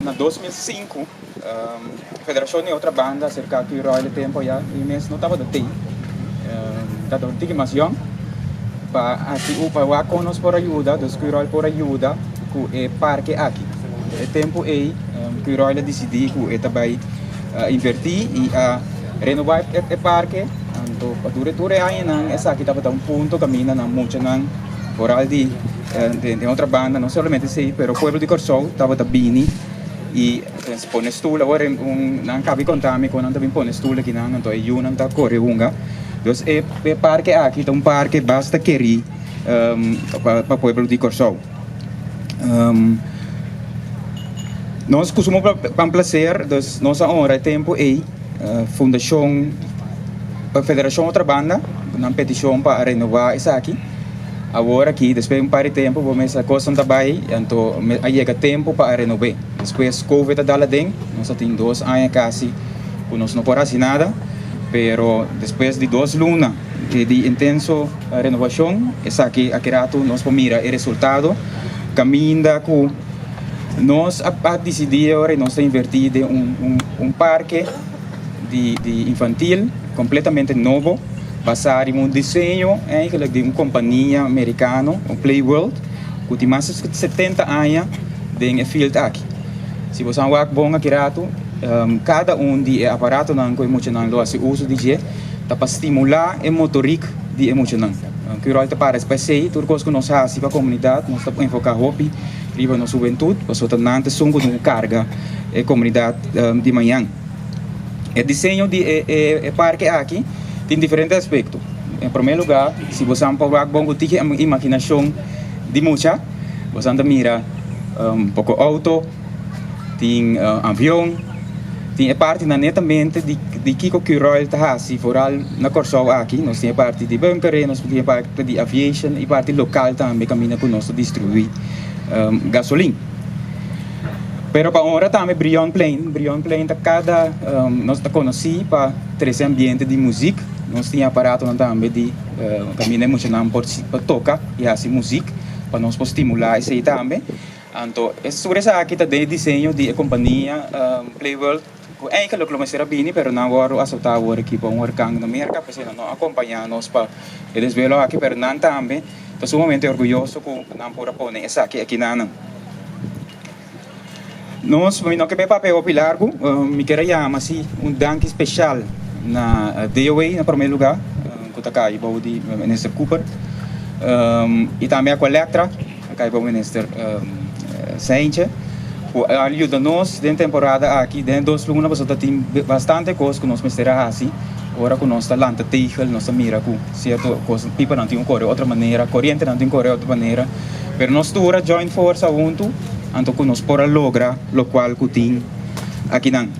Na 2005, Federashon di Otrabanda a aserká Curoil e tempu ya mi mes no tabata tei, tabata un tiki mas yòn, pa hasi pa wak kon nos por a yuda, dus Curoil por a yuda ku e parke aki. E tempu ei Curoil a disidí ku e ta bai invertí i a renobá e parke, anto pa dura tur e añanan esaki tabata un punto kaminda nan muchanan foral di den Otrabanda, no solamente esei pero pueblo di Kòrsou tabata bini i pone stul. Awor nan kabi konta mi kon nan ta bin pone stul akinan, anto e yunan ta kore hunga. Dus e parke aki ta un parke basta kerí pa pueblo di Kòrsou. Nos ku sumo pan plaser, dus nos a honra e tempu ei Fundashon Federashon Otrabanda nan petishon pa a renobá esaki. Awor aki despues di un par di tempu bo mester kosnan ta bai anto a yega tempu pa a renob'é. Despues covid a dal aden, nos a tin 2 aña kasi ku nos no por hasi nada, pero despues di 2 luna di intenso renovashon esaki aki ratu nos por mira e resultado kaminda ku nos a disidí ora nos ta invertí den un parke di infantil kompletamente nobo, basá riba un diseño eigenlijk di un kompania merikano, un Playworld, ku tin mas di 70 aña den e field aki. Si bo wak bon aki ratu, kada un di e aparatonan ku e muchanan lo hasi uso di dje, ta pa stimulá e motoriek di e muchanan. Curoil ta para pa esei, tur kos ku nos hasi pa komunidat, nos ta enfoká hopi riba nos hubentut, pasobra nan ta esun ku karga e komunidat di mañan. E diseño di e parke aki tin diferente aspekto. Na promé lugá, si bo por wak bon ku tiki imaginashon di mucha, bo ta mira un poko outo, tin avion, tin e parti na netamente di kiko Curoil ta hasi, foral na Kòrsou aki, nos tin e parti di bunker, nos tin e parti di aviation i parti lokal tambe kaminda ku nos ta distribuí gasolin. Pero pa ora tambe Brionplein, Brionplein ta kada nos ta konosí pa trese ambiente di muzik, nos tin aparato tambe di kaminda muchanan por toka i hasi muzik pa nos por stimulá esei tambe. Anto, sobre esaki ta e diseño di kompania Playworld, ku eigenlijk lo mester a bini, pero nan a wòrdu asotá awor aki pa un orkan na Merka, pues nan no a kompañá nos pa e desvelo aki, pero nan tambe ta sumamente orguyoso ku nan por a pone esaki aki nan. Nos, mi no ke papia hopi largu, mi ke yama asina un danki spesial na DOA na promé lugá, ku ta kai bou di Minister Cooper, i tambe Aqualectra, kai bou Minister Cijntje, ku a yuda nos den temporada aki, den 2 luna, pasobra tin bastante kos ku nos mester a hasi, ora ku nos ta lanta tegel, nos ta mira ku sierto kos, pipanan tin ku kore otro manera, korientenan tin ku kore otro manera, pero nos tur a join forsa huntu, anto ku nos por a logra lokual ku tin akinan.